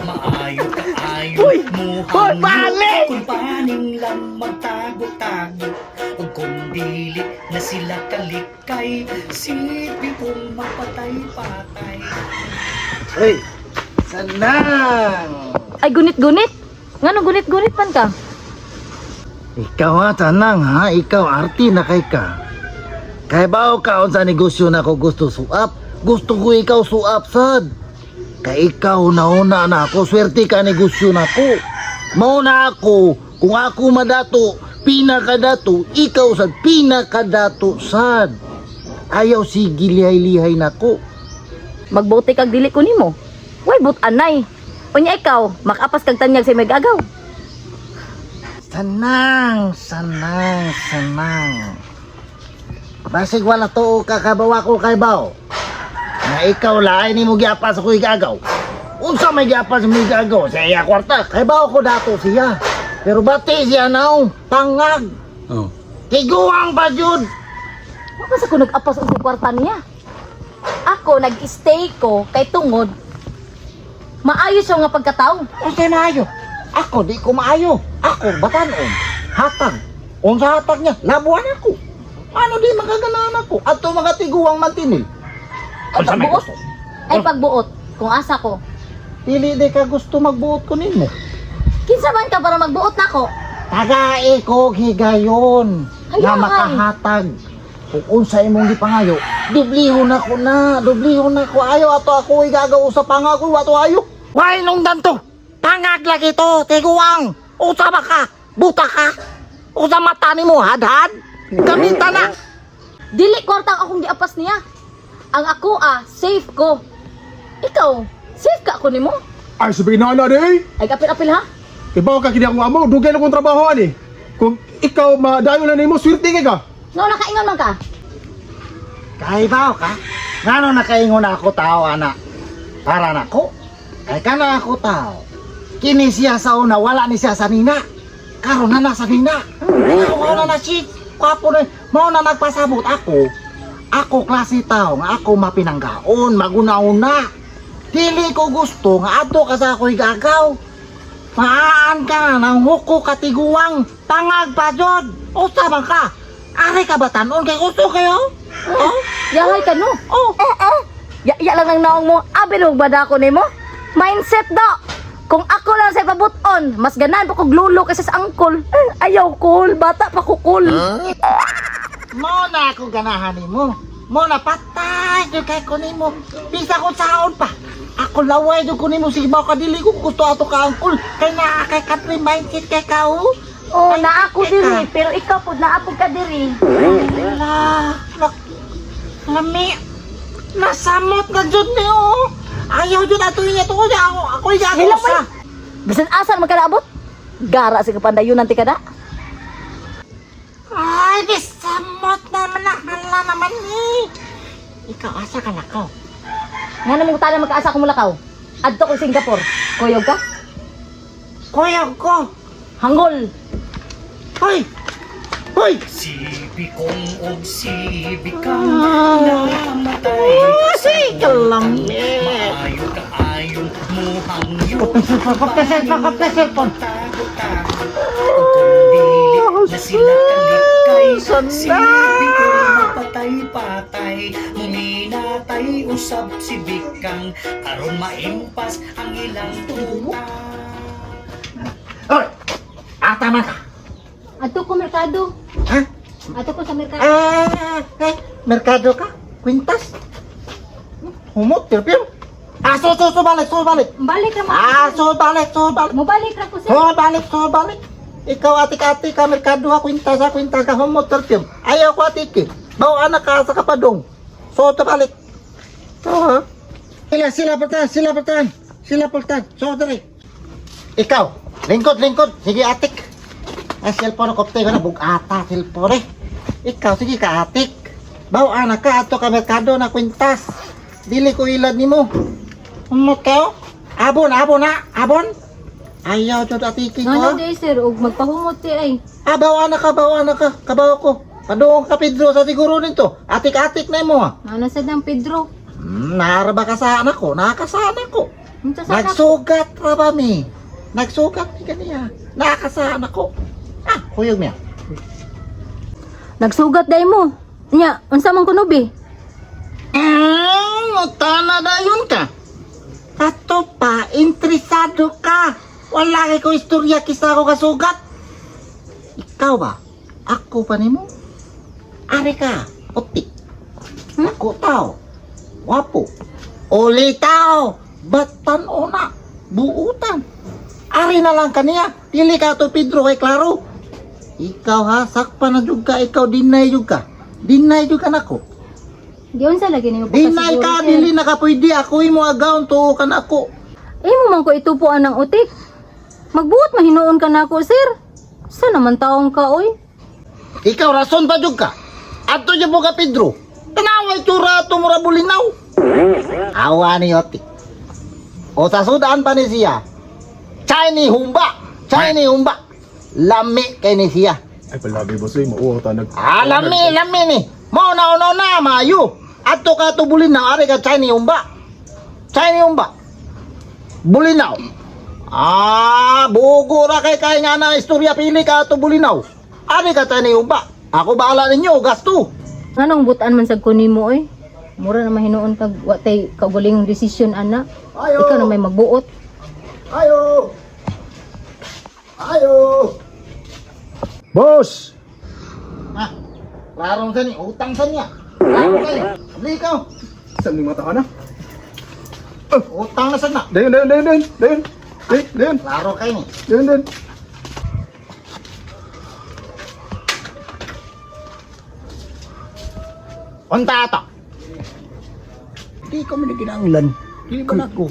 Speaker 9: Maayo kaayo
Speaker 2: Uy!
Speaker 9: mo
Speaker 2: Uy, balik!
Speaker 9: Kung paning lang magtago-tago Ug kung dili na sila kalikay Silbi kong mapatay-patay.
Speaker 4: Hey, sanang!
Speaker 3: Ay gunit-gunit. Ngano gunit-gunit man ka?
Speaker 4: Ikaw ha, tanang ha, ikaw arti na kay ka. Kay bao ka sa negosyo na ko gusto suap, gusto ko ikaw suap sad. Kay ikaw nauna na ako, swerte ka negosyo na ko. Mauna ako, kung ako madato, pinakadato, ikaw sad, pinakadato sad. Ayaw sige lihay-lihay na ko.
Speaker 3: Magbote kag dili ko nimo. Way but anay. Unya ikaw, makapas kag tanyag sa imong agaw.
Speaker 4: Sanang, sanang, sanang. Basig wala to kakabawa ko kay bao. Nga ikaw lain ni mo giapas ako igagaw. Unsa may giapas mo igagaw sa iya kwarta? Kay bao ko dato siya. Pero bati siya naong pangag.
Speaker 7: Oh.
Speaker 4: Tiguang pa jud.
Speaker 3: Wa pa sa ko nag-apas og kwarta niya. Ako nag-stay ko kay tungod maayo siya nga pagkatao.
Speaker 4: Unsa maayo? Ako di ko maayo. Ako batanon. Hatag. Unsa hatag niya? Labuan ako. Ano di makaganahan ako? Ato mga tiguang mantinil.
Speaker 3: Ay pagbuot. Ay pagbuot kung asa ko.
Speaker 4: Dili di ka gusto magbuot ko nimo.
Speaker 3: Kinsa man ka para magbuot nako?
Speaker 4: Tagae ko higayon nga
Speaker 3: Ayaw.
Speaker 4: makahatag. Kung unsa imong gipangayo, dublihon ako na, dublihon ako. Ayo ato ako igagaw sa pangago ato ayo. Why nung danto? Pangag lagi to, tiguang. Usa ba ka? Buta ka? Usa mata nimo hadhad? Gamita na.
Speaker 3: Dili kwarta ang akong giapas niya. Ang ako ah, safe ko. Ikaw, safe ka ako nimo?
Speaker 5: Ay, sabihin na na di.
Speaker 3: Ay kapil-apil ha?
Speaker 5: Ibaw ka kini akong amo, dugay na kong trabaho ani. Kung ikaw madayon na nimo, swerte kay ka.
Speaker 3: No, nakaingon man ka.
Speaker 4: Kaibaw ka? Ngano nakaingon ako tao ana? Para nako? Kay kana ako tao. Kini siya sa una, wala ni siya sa nina. Karon na na sa nina. Mao na na shit. Kwapo na, mao na nagpasabot ako. Ako klase tao nga ako mapinanggaon, maguna-una. Dili ko gusto nga adto ka sa ako'y gagaw. Maan ka ng huko katiguang, tangag pa jod. Usa man ka. Ari ka ba tanon kay gusto kayo? Oh?
Speaker 3: Yahay ka no.
Speaker 4: Oh.
Speaker 3: Eh eh. Ya, ya lang ang naong mo. Abi no bada ko nimo. Mindset do. Kung ako lang sa ipabuton, mas ganahan pa kog lulo kaysa sa angkol. Eh, ayaw kol, bata pa ko kol.
Speaker 4: Mo na ako ganahan nimo. Mo na patay jud kay ko nimo. Bisa ko saon pa. Ako laway jud ko nimo sige ba ka dili ko gusto ato ka angkol kay naa kay country mindset kay ka oh.
Speaker 3: Oh, naa ako diri, pero ikaw pud naa pud ka diri.
Speaker 4: La, lami. Nasamot na jud ni oh. Ayaw jud ato niya to ako ako ako
Speaker 3: Hello,
Speaker 4: sa.
Speaker 3: Bisan asa man ka naabot? Gara sa kapandayunan ti kada.
Speaker 4: Ay, bisamot naman na hala naman ni. Ikaw asa ka lakaw?
Speaker 3: Nga namong tala magkaasa ko mulakaw. Adto ko Singapore. Kuyog ka?
Speaker 4: Kuyog ko.
Speaker 3: Hangol.
Speaker 4: Hoy. Hoy.
Speaker 9: Si Bikong og si Bikang namatay
Speaker 4: Oh, sige lami.
Speaker 9: Maayo kaayo muhangyo
Speaker 4: Pagka-cellphone, pagka-cellphone.
Speaker 9: Tago-tago Ug kung dili na sila kalikay Si Bikong mapatay-patay Muminatay usab si Bikang aron maimpas ang ilang tuta.
Speaker 4: Hoy. Ata man ka.
Speaker 3: Adto ko merkado.
Speaker 4: Ha?
Speaker 3: Adto ko sa merkado.
Speaker 4: Eh, eh, merkado ka? Kwintas? Humot, pirpir. Ah, so, so, so, balik, so, balik.
Speaker 3: Balik ra mo.
Speaker 4: Ah, so, balik, so, balik.
Speaker 3: Mobalik ra ko sir.
Speaker 4: So, balik, so, balik. Ikaw, atik-atik ka, merkado ha, kwintas ha, kwintas ka, humot, pirpir. Ayaw ko, atiki. Bawa anak ka sa kapadong. So, to, balik. So, ha? Sila, sila, pultan, sila, pultan. Sila, pultan. So, dali. Ikaw, lingkod, lingkod. Sige, atik. Ay, cellphone ko, ko na, bugata, cellphone eh. Ikaw, sige ka, atik. Bawa anak ka, ato ka merkado na kwintas. Dili ko ilad nimo. Umot kayo? Abon, abon na, abon. Ayaw jud atiki ko.
Speaker 10: Ngano day sir og magpahumot ti ay.
Speaker 4: Ah, bawa na ka, bawa na ka. Kabaw ko. Paduong ka Pedro sa siguro nito. Atik-atik na mo. ha.
Speaker 10: Ngano sad ang Pedro?
Speaker 4: Naara ba ka sa anak ko? Nakasana ko.
Speaker 10: Unsa sa anak?
Speaker 4: Nagsugat ra ba mi? Nagsugat mi kaniya. Nakasana ko. Ah, kuyog niya.
Speaker 10: Nagsugat day mo. Nya, unsa man kuno bi?
Speaker 4: Mutana dayon ka. Ato pa, interesado ka. Wala kay ko istorya kisa ko kasugat. Ikaw ba? Ako pa nimo? Ari ka, otik. Ako tao. Wapo. Uli tao. Batan ona. Buutan. Ari na lang kaniya. Dili ka to Pedro kay klaro. Ikaw ha, sakpa na jud ka, ikaw dinay jud ka. Dinay jud ka nako.
Speaker 10: Di unsa lagi nimo
Speaker 4: Dinay ka, dili na ka pwede. Ako imo agaon, tuo ka na ako.
Speaker 10: Imo man ko itupuan ang utik. Magbuot mahinuon ka nako sir. Sa naman taong ka oy?
Speaker 4: Ikaw, rason pa jud ka. Ato jud mo ka, Pedro. Tanaway tsura ato mura bulinaw. Awa ni Oti. O sa sudan pa ni siya. Chinese humba. Chinese humba. Lami kay ni siya.
Speaker 5: Ay palagi boss eh, mauwaw ta nag.
Speaker 4: Ah, lami, lami ni. Mo na na na mayo. Ato ka to bulinaw, ari ka Chinese humba. Chinese humba. Bulinaw. Ah, bugo ra kay kay nga na istorya pili ka ato bulinaw. Ari ka Chinese humba. Ako bahala ninyo, gasto.
Speaker 10: Nganong butan man sad ko nimo oy? Mura na mahinuon kag wa tay kaugalingong desisyon ana.
Speaker 5: Ayo.
Speaker 10: Ikaw na may magbuot.
Speaker 5: Ayo. Ayo. Boss.
Speaker 4: Ah, klaro sa ni, utang sa niya. Klaro kayo. Bili ikaw.
Speaker 5: Saan ni mata ka na?
Speaker 4: Utang na sa na.
Speaker 5: Dayon, dayon, dayon, dayon, dayon. Dayon, dayon,
Speaker 4: Klaro kayo ni.
Speaker 5: dayon, dayon.
Speaker 4: Unta ato.
Speaker 2: Di ko man kinahanglan. Dili ba nako?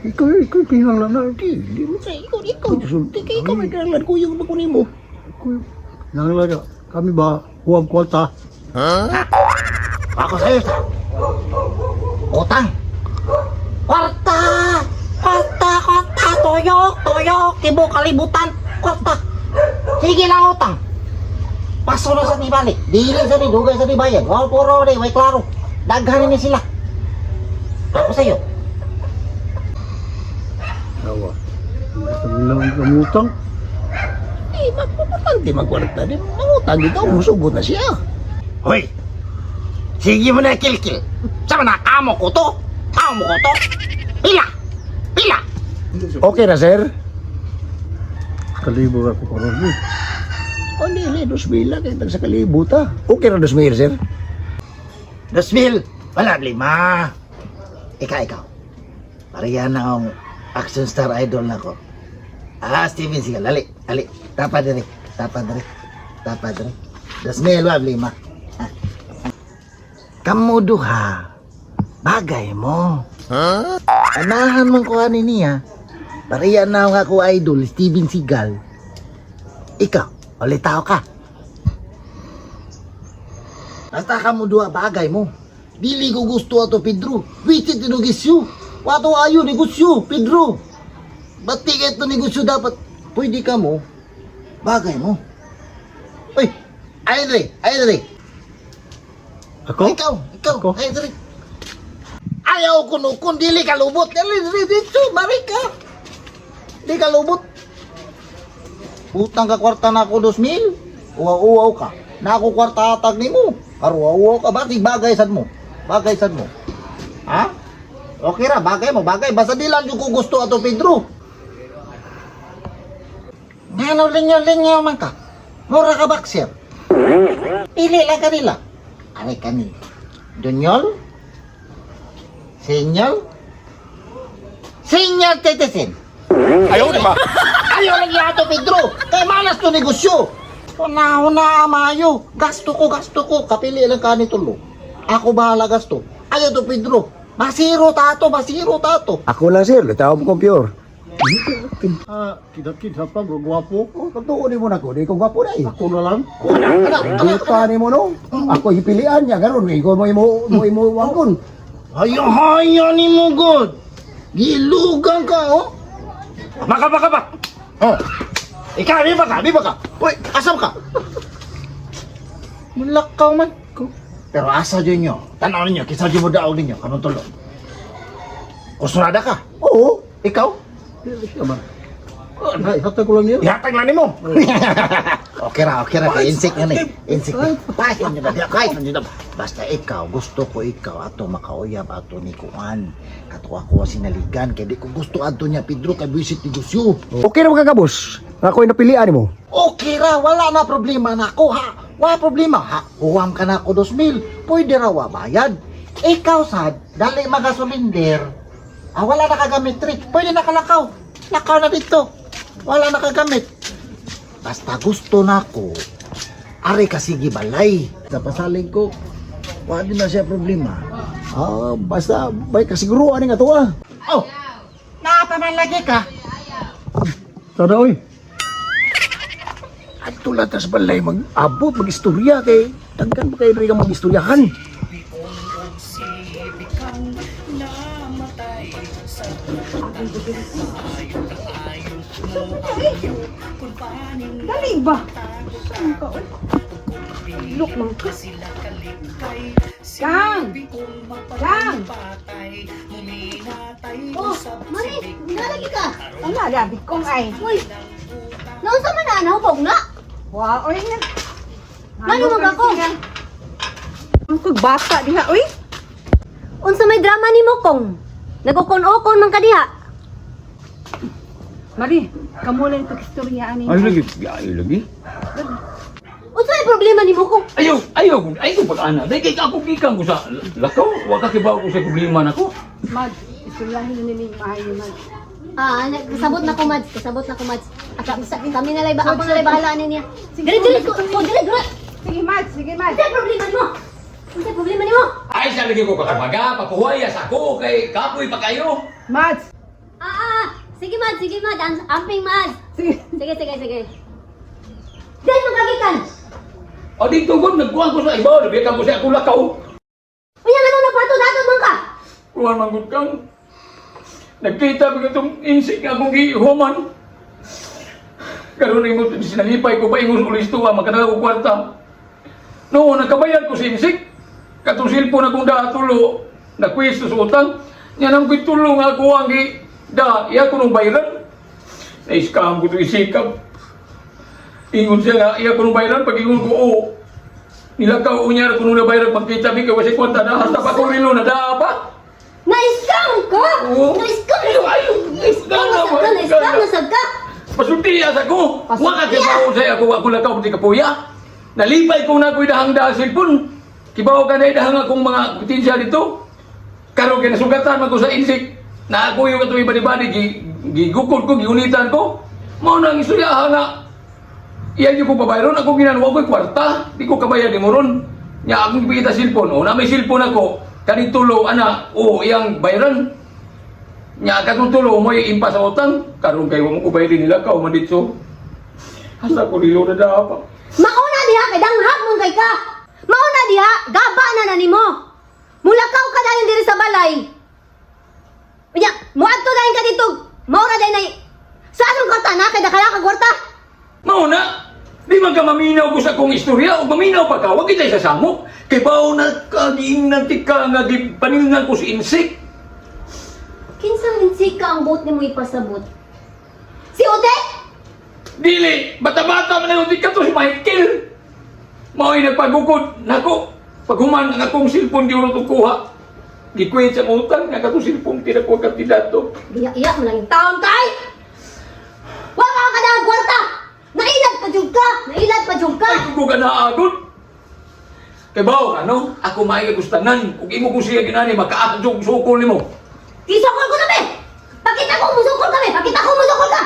Speaker 2: Ikaw ikaw kinahanglan na di. Di mo sa ikaw ikaw. Di kay ikaw may kinahanglan kuyog ba ko nimo? Kinahanglan ka. Kami ba huwag kwarta?
Speaker 4: Ako sa'yo sa. Utang. Kwarta! Kwarta, kwarta, toyok,
Speaker 6: Tuyo, tibo kalibutan, kwarta. Sige lang utang. Paso na sa nibalik. Dili sa ni dugay sa ni bayad. Wa puro ni, way klaro. Daghan ni sila. Ako sa'yo.
Speaker 5: Awa. Lang ang utang.
Speaker 4: Eh, magpapatang di magkwarta. Di mangutang dito, musugot na siya.
Speaker 6: Hoy! Sige mo na kilkil. Sama na amo ko to. Amo ko to. Pila! Pila!
Speaker 4: Okay na, sir?
Speaker 5: Kalibo ako karon. Eh.
Speaker 4: O, hindi, 2,000 lang. Kaya sa kalibo ta. Okay na 2,000, sir?
Speaker 6: 2,000. Wala lima. Ikaw, ikaw. Pareha na akong action star idol na ko. Ah, Steven Seagal. Ali, ali. Tapa diri. Tapa diri. Tapa diri. 2,000, wala lima. Ah. Kamu duha. Bagay mo. Huh? Anahan man ko ani niya. Pareha na akong ako idol, Steven Seagal. Ikaw, ulit tao ka. Basta ka mo duha bagay mo. Dili ko gusto ato Pedro. Witit ni negosyo. Wato ayo negosyo, Pedro. Ba't ito negosyo dapat pwede ka mo. Bagay mo. Uy, ay dre, ay dre.
Speaker 5: Ako?
Speaker 4: Ikaw, ikaw,
Speaker 5: Ako?
Speaker 4: ay dre. Ayaw ko no, kung dili ka lubot. Dili, dili, dito, balik ka. Di ka lubot. Utang ka kwarta na ako 2,000. Uwaw-uwaw ka. Na ako kwarta atag nimo. Karuwaw ka bakit bagay sad mo? Bagay sad mo. Ha? Okay ra, bagay mo, bagay. Basta di lang jud ko gusto ato Pedro.
Speaker 6: Ngano lingaw-lingaw man ka? Mura ka boxer. Pili lang kanila. Are kani. Dunyol? Sinyol? Sinyol titisin.
Speaker 5: Ayaw di ba?
Speaker 4: Ayaw lang yato Pedro. Kay malas to negosyo. Una una amayo. Gasto ko, gasto ko. Kapili lang ka ni tulo. Ako bahala gasto. Ayaw to Pedro. Masiro tato, masiro tato.
Speaker 2: Ako lang sir, lutaw mo kompyor.
Speaker 5: Ah, kita-kita pa bro, gwapo.
Speaker 2: Oh, pagtuon mo na ko, di ko gwapo na eh.
Speaker 5: Ako na lang.
Speaker 2: Guta ni mo no. Ako ipilian niya karon, ikaw mo imo mo imo wangkon.
Speaker 4: Haya-haya ni mo god. Gilugan ka oh.
Speaker 6: Baka, baka, baka.
Speaker 4: Oh. Ikaw, di ba ka? Di ba ka? Uy, asam ka? Mulakaw man. Pero asa dyan nyo? Tanaw ninyo, kisa dyan mo daog ninyo, kanong tulo. Kusurada ka?
Speaker 2: Oo.
Speaker 4: Ikaw?
Speaker 5: Siya ba? Ay, hatag ko lang niya.
Speaker 6: Ihatag lang nimo.
Speaker 4: Okay ra, okay ra. Kay insect yan eh. Insect. Kahit man yun na, kahit man yun na. Basta ikaw, gusto ko ikaw, ato makauyab, ato ni Kuan. Ato ako sinaligan, kay di ko gusto ato niya, Pedro, kay visit negosyo.
Speaker 2: Okay ra ka boss. Ako yung napilian nimo.
Speaker 4: Okay ra, wala na problema na ako ha. Wala problema ha. Huwam ka na ako 2,000. Pwede ra wa bayad. Ikaw sad, dali magasulinder. Ah, wala na kagamit trick. Pwede na kalakaw. Lakaw na dito. Wala na kagamit. Basta gusto na ako. Are kasi gibalay. Sa pasaling ko, wala din na siya problema.
Speaker 2: Ah, basta may kasiguruan nga to ah.
Speaker 4: Oh, naapaman lagi ka.
Speaker 5: Tara oy.
Speaker 2: Adto lang tas balay mag-abot mag-istorya kay daghan pa kay diri ka mag-istoryahan.
Speaker 8: Dali ba? Saan ka oy? Look man ka. Kang! Kang!
Speaker 3: Oh, mami, nalagi ka.
Speaker 8: Ano, labi kong ay.
Speaker 3: Uy, naunsa man na, nahubog na.
Speaker 8: Wa, oy nga.
Speaker 3: Ano man ako?
Speaker 8: Ang kog bata diha, oy.
Speaker 3: Unsa may drama nimo kong? Nagukon-ukon man ka diha.
Speaker 8: Mari, kamo lang pag-istorya ani.
Speaker 7: Ayaw lagi, ayaw lagi.
Speaker 3: Unsa may problema nimo kong?
Speaker 7: Ayaw, ayaw, ayaw pag-ana. Dahil kay ako gikan ko sa lakaw, wa ka kibaw ko sa problema nako.
Speaker 8: Mag, istoryahin na ninyo maayo, Mag.
Speaker 3: Ah, kasabot na ko Mads, kasabot na ko Mads. Aka, kami na lay ba ako na lay bahala ani niya. Dili dili ko, ko dili dili.
Speaker 8: Sige, Mads, sige, Mads.
Speaker 3: Unsa problema nimo? Unsa problema nimo?
Speaker 7: Ay sa lagi ko kakabaga, papuhayas ako kay kapoy pa kayo.
Speaker 8: Mads,
Speaker 3: Ah, ah, sige Mads, sige Mads, amping Mads.
Speaker 8: sige.
Speaker 3: Sige, sige, sige. Dili magagikan.
Speaker 7: O dito ko nagkuhan ko sa ibaw, labi ka ko sa akong lakaw.
Speaker 3: Unya nga nung nagpato-dato man ka.
Speaker 7: Kuhan man gud kang. Nagkita ba itong insik nga akong gihuman. Karon imo sinalipay ko pa ingon ulis tuwa makadala ko kwarta. No, nakabayad ko sa insik. Katong cellphone akong daa tulo, nakwisto sa utang. Nya nang ko'y tulo nga ako ang gi da, iya ko nung bayran. Na-scam ko ito isikap. Ingon siya nga, iya ko nung bayran, pag ingon ko, oo. Nilakaw niya ko nung nabayran, pagkita mi, kaya kasi kwarta na, hasta pa ko rilo na daa pa.
Speaker 10: Na-scam ka?
Speaker 7: Oo.
Speaker 10: Na-scam?
Speaker 7: Ayaw, ayaw.
Speaker 10: Na-scam na sad ka, na-scam na sad ka.
Speaker 7: Pasultiya sa ko. Wa ka kibaw sa ako, ako lakaw pati kapuya. Nalipay ko na ako'y dahang dahang cellphone. Kibaw ka na dahang akong mga kutensya dito. Karon kay nasugatan man ko sa insik. Na ako yung katong ibadi-badi, gigukod ko, giunitan ko. Mao na ang istorya nga. Iyan yung ko babayron, ako ginanwa ko'y kwarta. Di ko kabayad ni mo ron. Nya akong gipakita cellphone. O na may cellphone ako. Kaning tulo, ana, o iyang bayran. Nya katong tulo mo impa sa utang. Karon kay wa mo ko bayarin nila ka man dito. Hasta ko rilo na dapat.
Speaker 10: Mauna diha kay danghag mong kay ka. Mauna diha, gaba na na nimo. Mulakaw ka dayon diri sa balay. Unya, muadto dayon ka dito. Mauna dayon nay. Sa anong kwarta na kay dakala ka kwarta?
Speaker 7: Mao na. Di man ka maminaw ko sa akong istorya o maminaw pa ka, wag kita sa samok. Kay bao na ka giingnan ti ka nga gipanilnan ko si insik.
Speaker 10: Kinsang insika ang buot nimo ipasabot? Si Ote?
Speaker 7: Dili, bata-bata man na ka to si Michael. Mao'y nagpagukod nako. Paghuman ang akong cellphone di ko kuha. Gikwit sa utang nga katong cellphone tira ko kandidato.
Speaker 10: Iya-iya mo lang yung taon kay! Wa ka kadang kwarta! Nailad pa jud ka! Nailad pa jud ka!
Speaker 7: Ay, kung ka naagod. Kay bao, ano? Ako maay kagustanan. Ug imo kung siya ginani, makaakjog sukol nimo.
Speaker 10: Isukol ko na be! Pakita ko musukol ka be! Pakita ko musukol ka!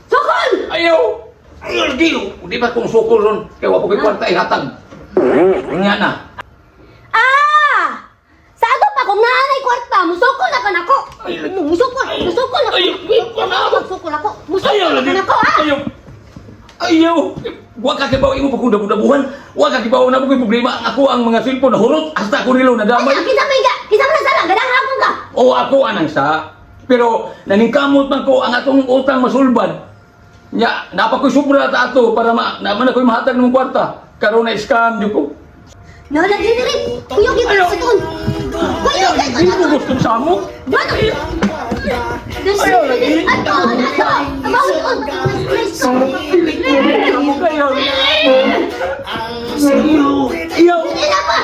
Speaker 10: Sukol!
Speaker 7: Ayaw! Ayaw, di! Di ba kung sukol ron? Kay wa po kay kwarta ihatag. Nga na.
Speaker 10: Ah! Sa ato pa kung naanay kwarta, musukol na ka nako. Musukol, musukol ako.
Speaker 7: Ay,
Speaker 10: Musukol ako. Musukol
Speaker 7: Ayaw
Speaker 10: ka
Speaker 7: lagi.
Speaker 10: nako ha.
Speaker 7: Ayaw. Ayaw. Wa ka kibaw imo pa kung dabu-dabuhan. Wa ka kibaw na ko'y problema. Ang ako ang mga cellphone na hurot hasta ako nilo nadamay.
Speaker 10: Ay, kita may ga, kita man sala, gadang hapon ka.
Speaker 7: O ako anang sa. Pero naningkamot man ko ang atong utang masulbad. Nya, napa ko'y sobra ta ato para ma, naman ako'y mahatag ng kwarta. Karon na scam jud ko.
Speaker 10: Na lagi diri. Kuyog gyud sa tuon. Kuyog gyud
Speaker 7: Hindi ko gustong samok.
Speaker 10: Mano? Ayaw lagi. Ato, ato. Abawi on.
Speaker 7: Ayaw. Ayaw. Ayaw.
Speaker 10: Hindi na pa.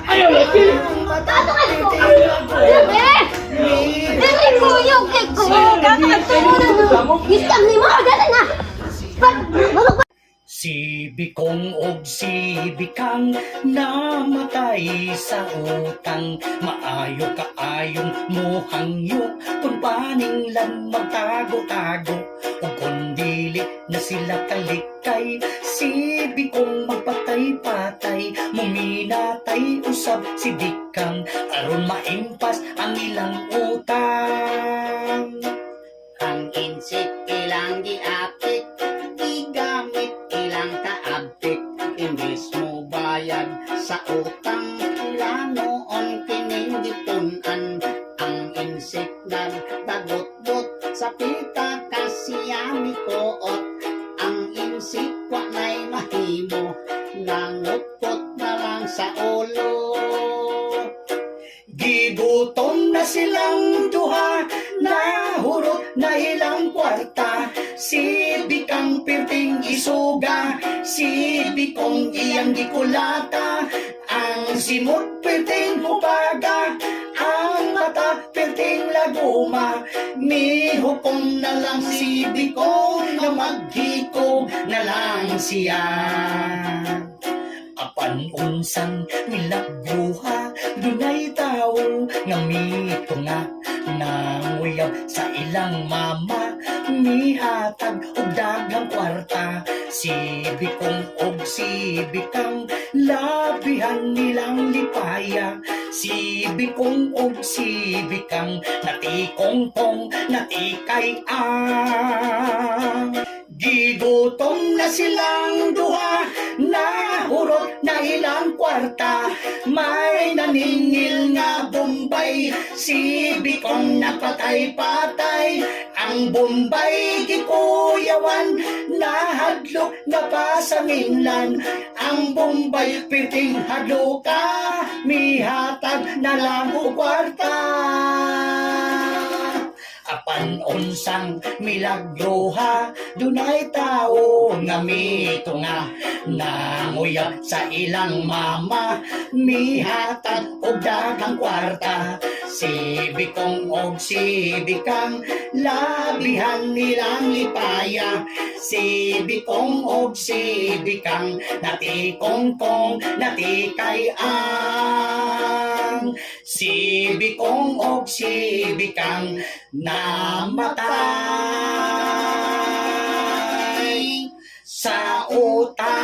Speaker 7: Ayaw lagi.
Speaker 10: Ato ka dito. Diri. Diri kuyog kay ko. Iscam ni mo, dali na. Pag,
Speaker 9: Si Bikong og si Bikang namatay sa utang. Maayo kaayong muhangyo kung paninglan magtago-tago. O kung dili na sila kalikay, si Bikong magpatay-patay. Muminatay usab si Bikang aron maimpas ang ilang utang.
Speaker 6: Ang insik ilang giapik, gigamit ilang kaabtik. Imbes mo bayad sa utang, ilanoon kining gitun-an. Ang insik nagdagot-got sa pita kasiyami koot. Ang insik wa na'y mahimo, nangutkot na lang sa ulo.
Speaker 9: Gigutom na silang duha, nahurot na ilang kwarta. Si Bikang pirting isuga, si Bikong iyang gikulata. Ang simot pirting hubaga, ang mata pirting laguma. Mihupong na lang si Bikong na maghikog na lang siya. Apan unsang milagruha, dunay tawo nga mitunga nanguyab sa ilang mama, mihatag og daghang kwarta. Si Bikong og si Bikang labihan nilang lipaya. Si Bikong og si Bikang natikongkong natikay ang. Gigutom na silang duha, nahurot na ilang kwarta. May naningil nga Bombay, si Bikong napatay-patay. Ang Bombay gikuyawan, nahadlok na pa sa mainland. Ang Bombay pirting hadloka, mihatag na lang og kwarta. Apan unsang milagroha, dunay tao nga mitunga, nanguyab sa ilang mama, mihatag og daghang kwarta. Si Bikong og si Bikang, labihan nilang lipaya. Si Bikong og si Bikang, natikongkong natikay ang. Si Bikong og si Bikang, namatay sa utang.